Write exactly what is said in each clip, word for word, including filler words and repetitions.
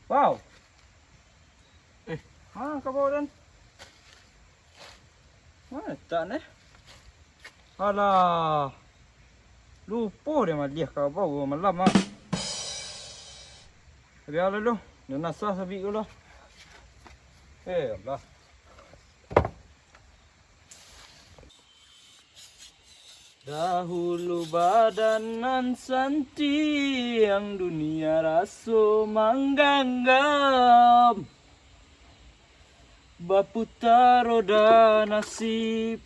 Wow. Eh, ha, kabau den. Ma letak ni? Alah. Lupo den maliah kabau malam ah. Bialah lu. Den asah sabik tu lah. Eh, alah. Dahulu badan nan santiang, dunia raso mangganggam. Baputa roda nasib,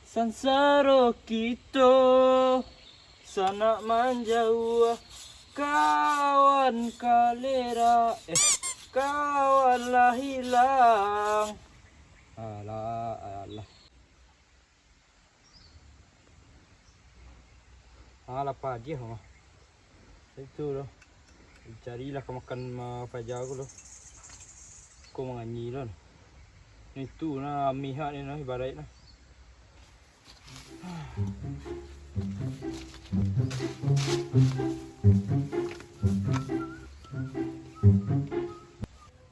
sansaro kito, sanak manjauah, kawan kalera, eh, kawan lah hilang. Alah, alah. Ah, lapa agiah mah. Itu tu. Carilah ka makan ma-, paja aku tu. Ko manganyi tu. Itu nah, amih ni nah, ibarat nah.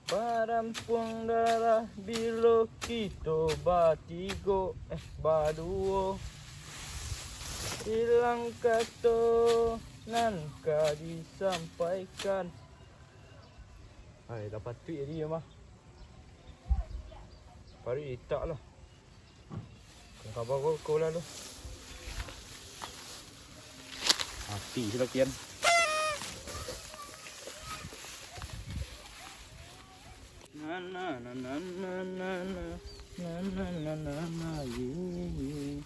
Barampuang darah bilo kito batigo, eh, baduo. Ilang kato nan ka disampaikan. Ai, lah patuik tadi yo mah. Paruik itak lah. Kaba ko, ko lah tu. Mati sudah kian. Na, na, na, na, na, na, na. Na, na, na, na, na, ye, ye, ye.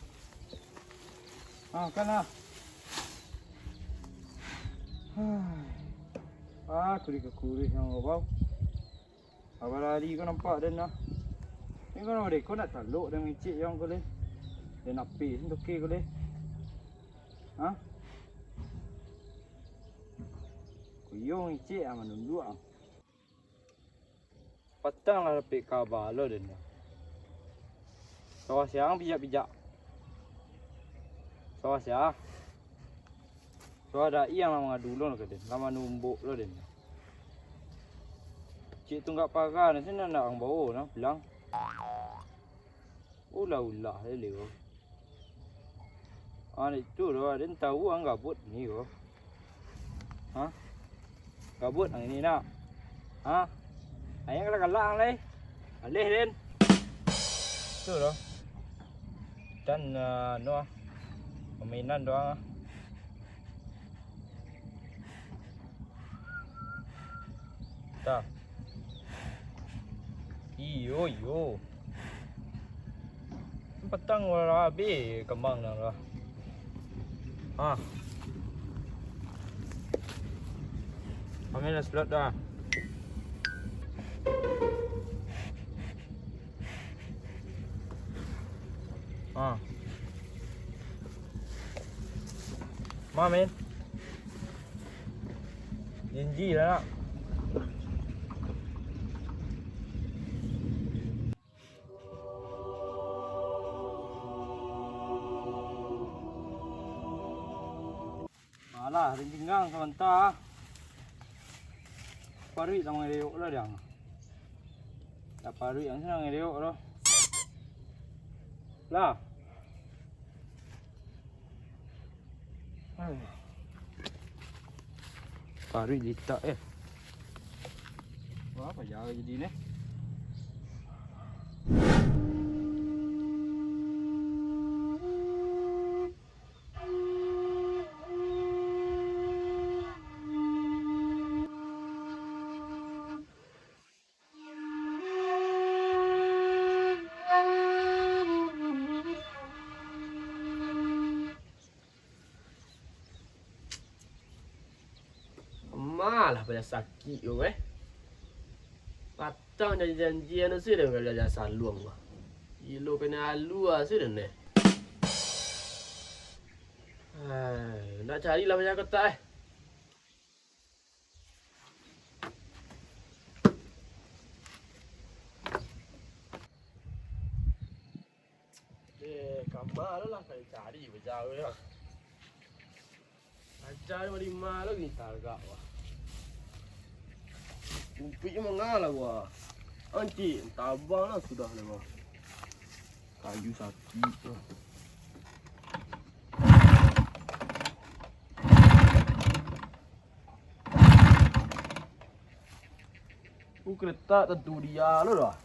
Ah, kan lah. Ah, kurih ka kurih yang bau. Apo lari ko nampak den lah. Ni ko dek ko nak talok den mangecek yang ko leh. Den apeh sen toke ko leh. Ha? Ko iyo mangecek ah, manunduak ah. Patang lah dapek kaba lo den lah. Sawah siang pijak-pijak. Sawah siang. Sawah dai yang lah mangadu lo ka den, lah manumbok lo den. Cik tunggak paga ni, sini ndak ang bawo nah, pulang. Ulah-ulah je lewat. Ah, itu doh, den tahu ang gabut ni ko. Ha? Gabut ang ini nak. Ha? Ayang galak-galak ang lai. Alih den. Itu doh. Dan, ah, anu ah. Pamainan doang ah. Tah. Iyo, iyo. Patang lah abih kambang dah lah. Ha. Kami dah slot dah. Ha. Ma, men. Janji lah nak. Alah, rintinggang sabanta. Paruik lah mangareok lah diang. Dak paruik ang senang mangareok doh. Lah. Paruik litak eh. Wah, apa jauh jadi ni? Malah pado sakik ko eh. Patang janji-janjian tu sudah kalau dah saluang ko. Ilo kena alua sudah neh. Hai, nak carilah banyak kotak eh. Eh, kama lo lah kami cari bajauah lah. Aja lo lima lo ni targak wah. Kumpik mangalah wah. Antik, tabang lah sudah lah wah. Kayu sakik tu. Ku keretak tantu dia lo dah.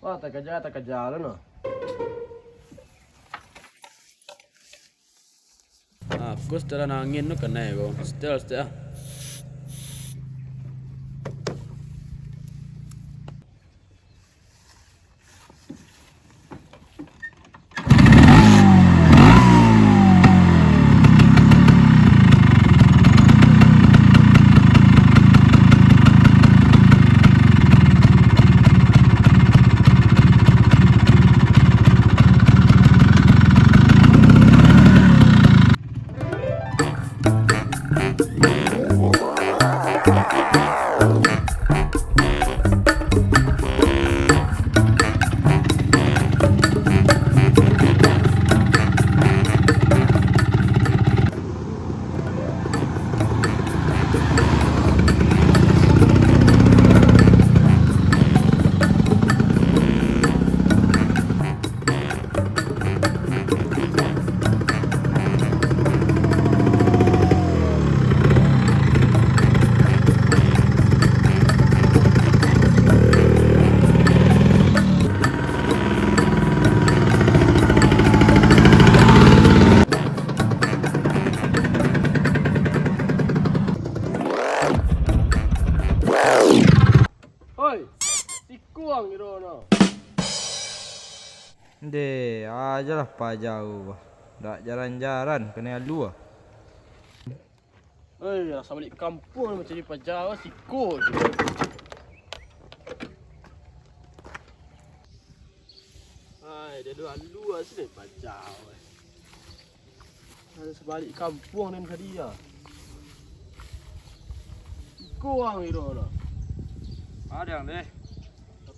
Wah, takaja, takaja lo nah. Ah, of course, setelan angin tu kanai ko. Setel, setel. Oi, sikuang kiro no. Ndeh, ajalah pajau. Dak jaran-jaran, kanai alua. Oi, asa balik kampuang mancari pajau, siko. Ai, dia dua alua sini pajau. Asa balik kampuang den tadi ya. Iko ang iro lah. Adang deh.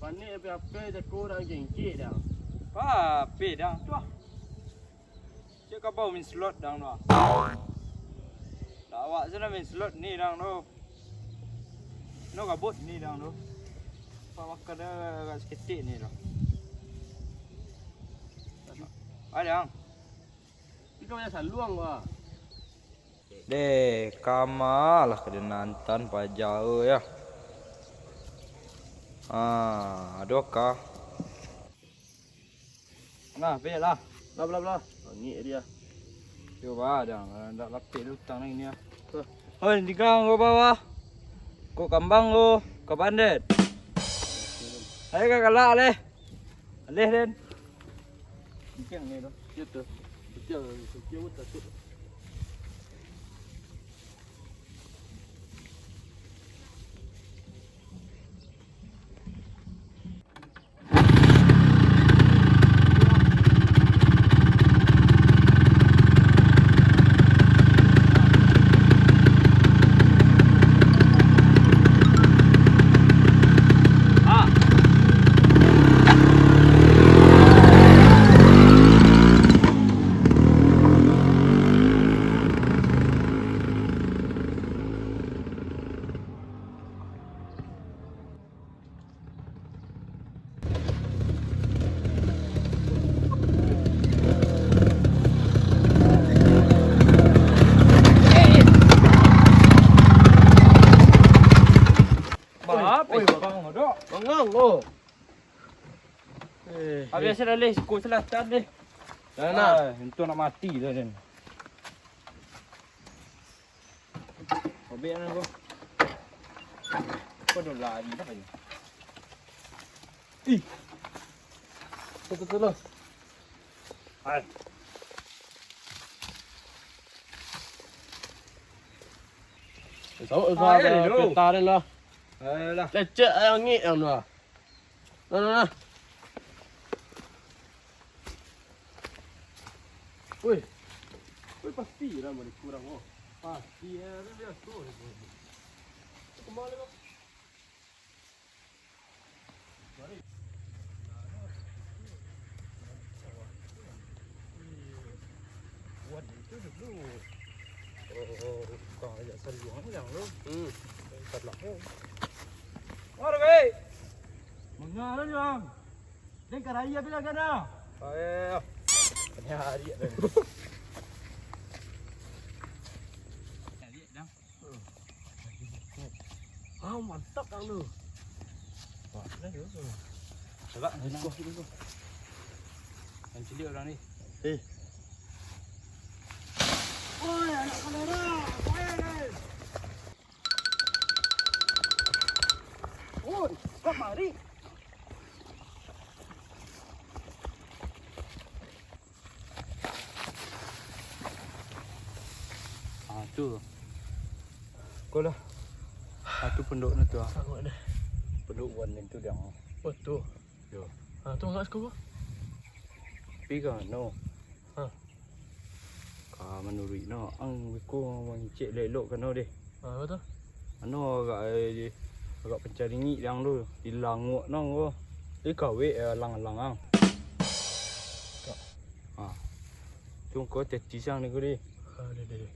Panik ape-ape jako urang gengkek dang. Ape dang tu ah. Cek kabau main slot dang tu ah. Dak awak se lah main slot ni dang tu. No kabut ni dang tu. Pak makan dah agak saketek ni tu. Adang. Iko banyak saluang wah. Deh, kama lah ka dinantan pajau ya. Ah, aduh ka. Nah, pek lah. Lah, lah, lah. Angik dia. Yo, ba, dah. Ndak lapik lu utang ni, ah. Tuh. Hoi, tiga ko bawah. Ko kambang ko, ka bandet. Ayo ka galak leh. Aleh den. Kencang ni tu. Yo tu. Kencang, kencang pun takut. Oi, oi, bang. Bangang, oh. Eh, habis eh. Dah leh, siko selatan deh. Dah nak. Ah, untung nak mati dah, den. Robek lah, bro. Kau dah lari dah ni. Ih. Betul, betul lah. Hai. Sahut, ah, sahut, eh, dah lu. Peta dia lah. Ayolah. Lecek angin yang tu lah. Nah, nah, nah. Woi. Woi, pasti lah boleh kurang, oh. Pasti ya, dia biasa dia. Kembali, Bang. Mari. Kuat itu dulu. Oh, kau ajak saluang yang lu. Hmm. Salah, oh. Maro, Bang. Manga lo ni, Bang? Den karai abih lah kana. Oh, iyo, iyo. Ini hari ado. Ah, mantap, Bang, tu. Wah, dah tu. Agak, agak. Yang cilik urang ni. Eh. Oi, anak kolera. Oi. Oi, kamari. Ah, tu. Ko lah. Ah, tu pondok tu, ah. Awak dah. Pondok wan tu, Dang. Oh, tu. Yo. Ah, tu agak siko. Tapi kan, no. Ha. Ka manuruik no, ang beko mangecek elok-elok kano deh. Ha, apo tu? Ano agak, eh, agak pancaringik dang tu, di languak no ko. Di kawek, eh, alang-alang ang. Kak. Ha. Tu ko tetis ang ni ko deh. Ha, deh, deh, deh.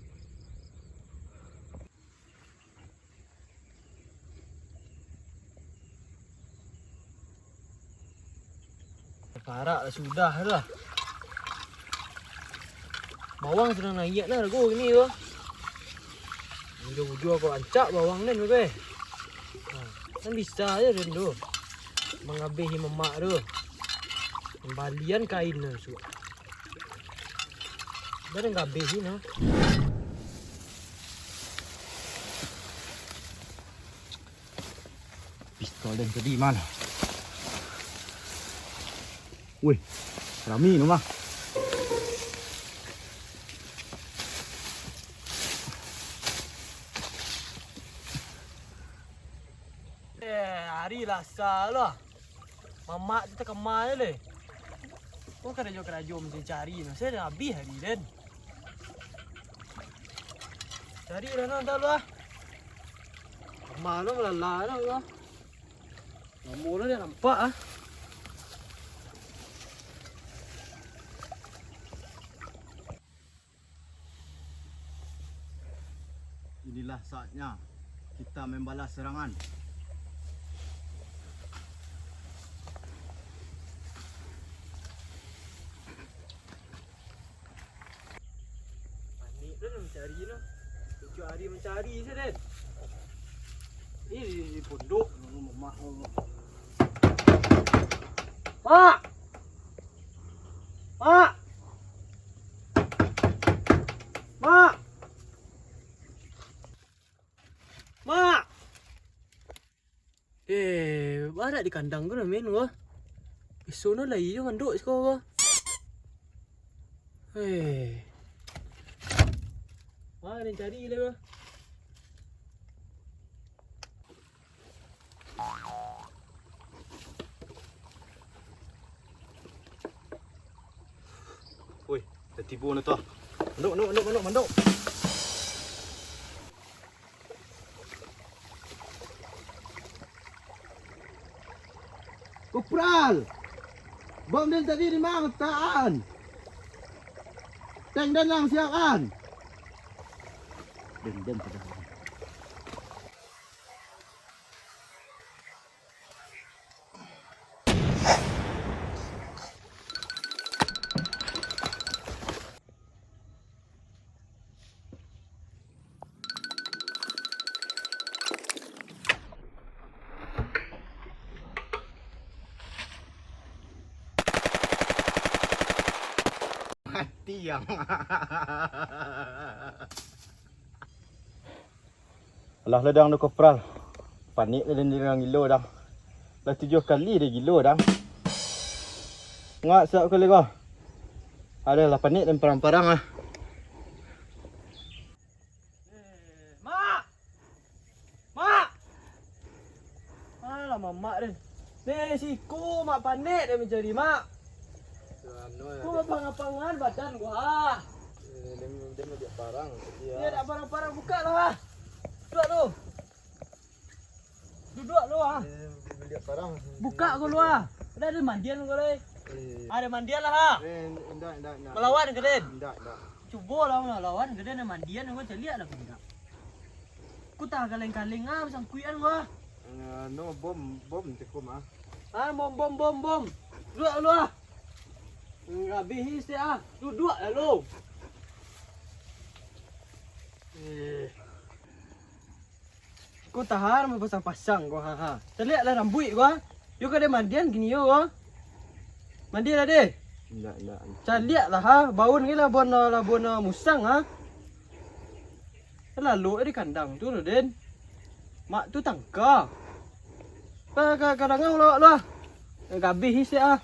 Parak lah sudah tu lah. Bawang sadang naiak nah hargo kini tu. Ujua-ujua kok rancak bawang den tu, eh. Ha, kan bisa aja den tu. Mangabihi mamak tu. Kambalian kain tu, suak. Barang ka abih ni, nah. Pistol den tadi ma lah. Woi, rami no mah. Eh, ari lah asa lah. Mamak tu takama je leh. Ko karajo-karajo mancari-cari, masa dah abih ari den. Cari lah, nah, dah lu, ah. Kama lu malala dah lu, ah. Lamo lah dah nampak, ah. Inilah saatnya kita membalas serangan. Panik tu nak mancari tu. Tujuah hari mancari sajo, Den. Ni di, di pondok, mamak. Mak! Mak! Mak! Mak! Eh, barak di kandang ko lah, men, ko. Biaso no lai jo mandok siko ko. Eh. Wah, den cari lah ko. Woi, tatibo na tu. Mandok, mandok, mandok, mandok, mandok. Kopral! Bom den tadi di ma latakan? Tank den lah siapkan. Den, den, sudah. Mati ang. Alah lah dang tu, Kopral. Panik lah den dek urang gilo dang. Lah tujuah kali den gilo dang. Ngak siap kali ko. Alah lah panik den parang-parang lah. Eh, Mak! Mak! Alah, mamak den. Deh, siko, Mak, panek den mancari, Mak. Anu, ko ya, ngapa-ngapangan badan gua. Eh, dia, dia mau dia parang, tapi ya. Dia nak parang-parang, buka lah. Duduak lu. Duduak lu, ah. Eh, dia parang. Buka ko lu, ah. Udah ada mandian ko lai. Eh. Ada mandian lah, ha. Eh, indak, indak, indak. Malawan ka den? Indak, indak. Cubo lah, malawan ka den, ada mandian ko, caliak lah ko indak. Ku tak kaleng-kaleng, ah, sangkuian gua. Eh, no, bom, bom ceko mah. Ah, bom, bom, bom, bom. Duduak lu ah. Habis ni ah. Duduak lah lu. Eh. Ko tahan mapasang-pasang ko, ha, ha. Caliak lah rambuik ko, ha. Yo ka den mandian kini yo ko. Mandi lah deh. Indak, indak. Caliak lah ha, baun ni labuan, labuan musang ha. Lalok di kandang tu doh, Den. Mak tu tangka. Ka, ka, ka danga ulawak lu ah. Eh, gabih isi ah.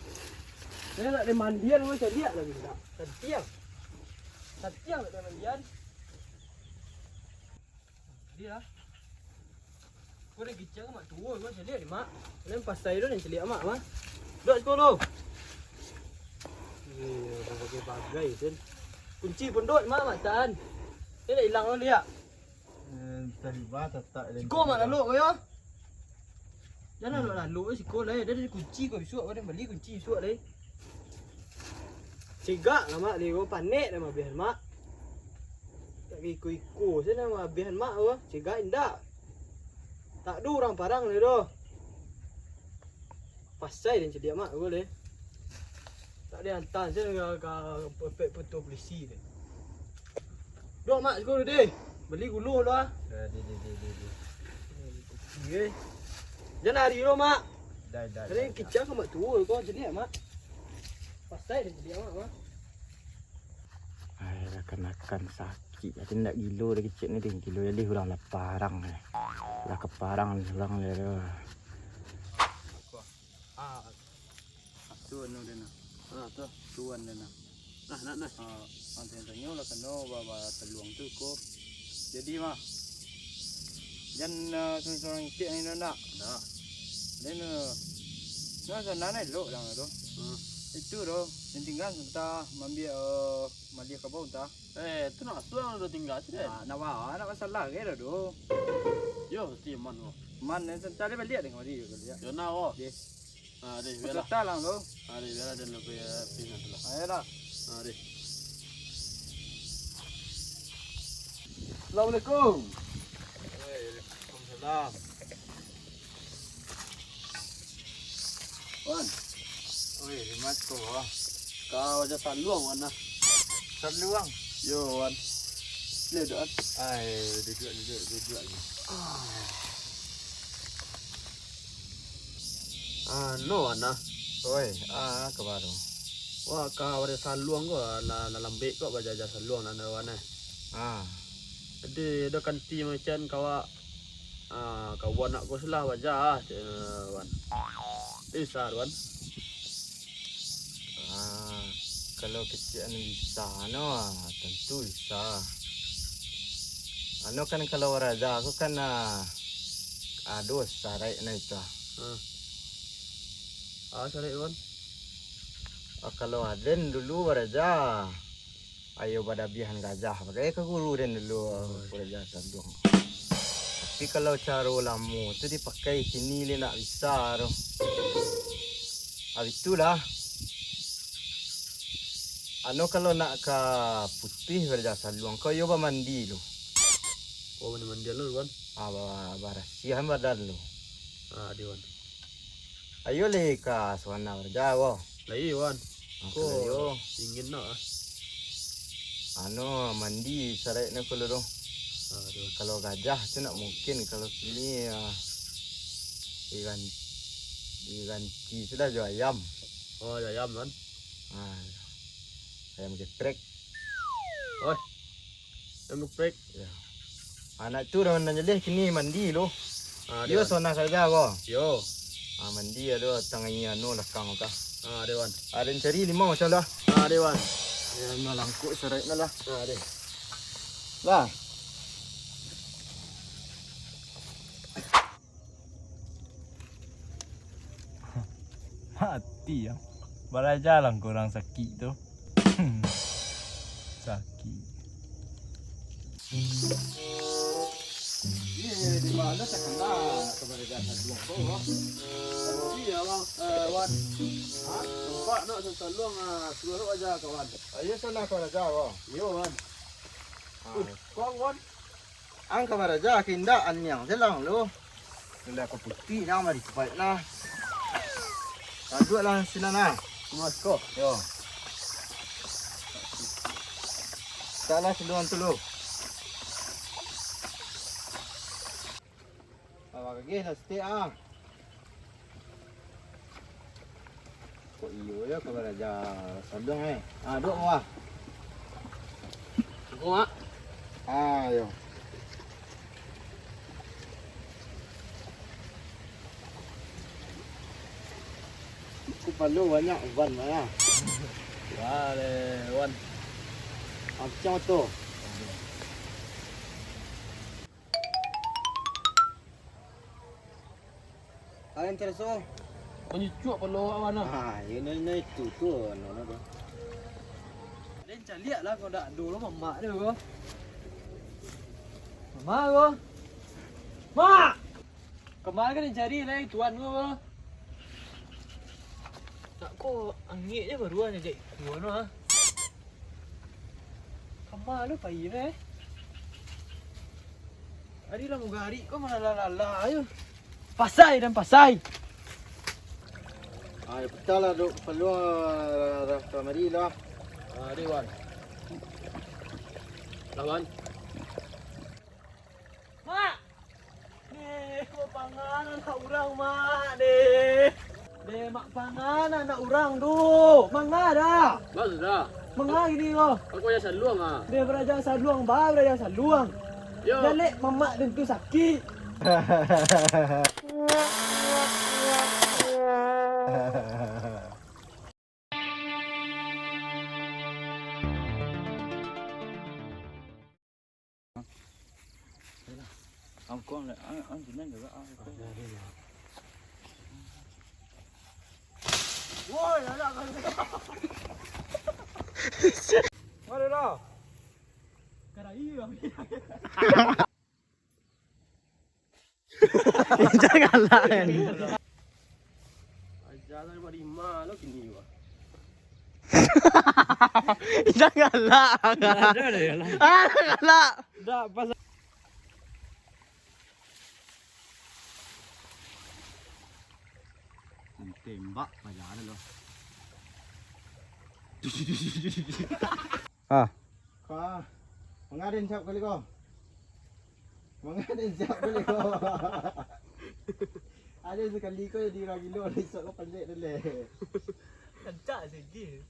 Ni nak den mandian ko, caliak lah indak. Santiang. Santiang nak den mandian. Jadi lah. Ko den kicang mak tuo ko caliak di mak. Lain pasai tu den caliak mak mah. Dok siko lu. Iyo, bagai-bagai sen. Kunci pun dok mak, mak tan. Ni nak ilang lu liak. Eh, tadi bah tatak den. Siko mak lalok ko yo. Jan lalok-lalok siko lai. Dah ada kunci ko bisuak, ko den bali kunci bisuak lai. Cegak lah mak, dia ko panek dah mabihan mak. Tak iko-iko saja dah mabihan mak ko. Cegak indak. Tak ada urang parang dia doh. Pasai den caliak mak ko deh. Tak ada hantar saja ka, ka pepek petua polisi deh. Dok mak, siko deh. Bali gulo lu ah. Eh, deh, deh, deh, deh, deh. Oke. Jan lari lu mak. Dah, dah, dah, dah. Kicang ka mak tuo ko caliak mak. Pasai den caliak mak, mak. Ai, rakan-rakan sakik. Ati ndak gilo dah kecek ni deh. Gilo jaleh urang lah parang eh. Lah ka parang urang lah tu. Ah, tu anu dia nah. Ah, tu. Tuan dia nah. Nah, nak, nah. Ah, ang tanyo lah kano ba, ba saluang tu ko. Jadi mah. Jan, ah, surang-surang itik ni nak. Nak. Dan, ah, nah, sana elok dah tu. Hmm. Itu tu, yang tinggal sebentar mambiak, ah, maliah kabau entah. Eh, tu nak suang tu tinggal tu deh. Ah, nak ba, nak masalah ke dah tu. Yo, pasti man ko. Man, eh, cari baliak deh, mari baliak. Yo, nah, oh. Deh. Ah, deh, biarlah. Peserta lang tu. Ah, deh, biarlah dia lebih, eh, pindah tu lah. Ayolah. Ah, deh. Assalamualaikum. Waalaikumsalam. Wan. Oi, di ma ko, Bang? Ka wajah saluang, Wan, nah. Saluang? Yo, Wan. Sini duduak, Wan. Ai, duduak, duduak, duduak ni. Ah. Ah, no, Wan, nah. Oi, ah, ka baro? Wah, ka wajah saluang ko, lah, lah lambek ko bajajah saluang, nah, Wan, eh. Ah. Jadi, ado kanti macam kawak Ah, kawan nak ko sulah bajah, cek, eh, Wan. Bisa, Wan. Ah, kalau kecek anu bisa, no, ah, tantu bisa. Anu kan kalau baraja ko kan, ah, ado saraik na itu, ah. Ah. Ah, saraik, Wan. Ah, kalau aden dulu baraja, Ayo badabiahan gajah, pakai ka guru den dulu, oh, guru gajah saluang. Tapi kalau caro lamo tu dipakai kini le nak bisa tu. Habis tu lah. Anu kalau nak ka putih gajah saluang, kau yo bamandi lu. Oh, mandi-mandian lu, Wan. Ah, ba-, barasiahan badan lu. Ah, di, Wan. Ayo le ka sawana baraja ko. Lah iyo, Wan. Ah, ko ayo. Ingin nak ah. Anu, mandi saraik nak ko lu tu. Ah, tu. Kalau gajah tu nak mungkin, kalau kini, ah, digan-, diganti sudah jo ayam. Oh, jo ayam, Wan. Ah, ayam geprek. Oh. Yang geprek. Ya. Anak tu dah manjaleh kini mandi lu. Ah, iyo, Dewan. Sawana sajo ko. Yo. Ah, mandi ado tangai anu lakang ka. Ah, Dewan. Aden cari limau macam lah. Ah, Dewan. Ya, malangkuk saraik lah. Ah, deh. Lah. Mati ya. Baraja lah kurang sakik tu. Sakik. Iya, di mana terkenal kepada jasa dua ko, Bang? Iya, Bang. Eh, Wan. Hah? Nampak nak saluang, ah, suruh aja, kawan. Ayo sana kau raja, Bang. Iyo, Wan. Ah. Uh, kau, Wan. Ang ka baraja, ka indak aniang selang lu. Kuliah ko putuih, jan mari cepat lah. Duduaklah sinan lah. Mas ko. Yo. Taklah saluang tu lo. Awak kageh lah saketek ah. Kok iyo yo ka baraja saluang eh. Ah, duduak, Mak. Cukuik, Mak. Ah, yo. Kapalo banyak ban, Mak, yo. Wah, le, wan. Macam tu. Kalian taraso? Manyucuak palo awak nah. Ah, yo, nah, nah, itu tu, nah, nah, tu. Kalian caliak lah, kok dak ado lo mamak tu ko. Mamak ko. Mak! Kama kalian cari lah tuan ko. Tak ko angek je baru ah, jak tuan ah. Kama lo pai eh. Ari lah mugarik ko malah lala yo. Pasai dan pasai. Ah, yo pecah lah, dok. Paluang lah, lah, lah, kamari lah. Ah, deh, wan. Lawan. Mak! Deh, ko pangan anak urang, Mak, deh. Deh, Mak pangan anak urang tu. Manga dah. Mak sudah. Manga gini ko. Aku baraja saluang ah. Deh, baraja saluang, ba, baraja saluang. Yo. Jalek mamak den tu sakik. Angkong lah, ang-, ang jinan juga, ah, angkong. Woi, anak kau. Mana dah? Karai, Bang. Janganlah, kan. Aja lah, lima lo kini, Bang. Janganlah. Ada, ada, ya lah. Ah, janganlah. Dah, pas. Tembak, paja lo. Ah. Ka, manga den siap kali ko. Manga den siap kali ko. Ado sakali ko jadi urang gilo, esok ko palek dulu. Rancak sigi.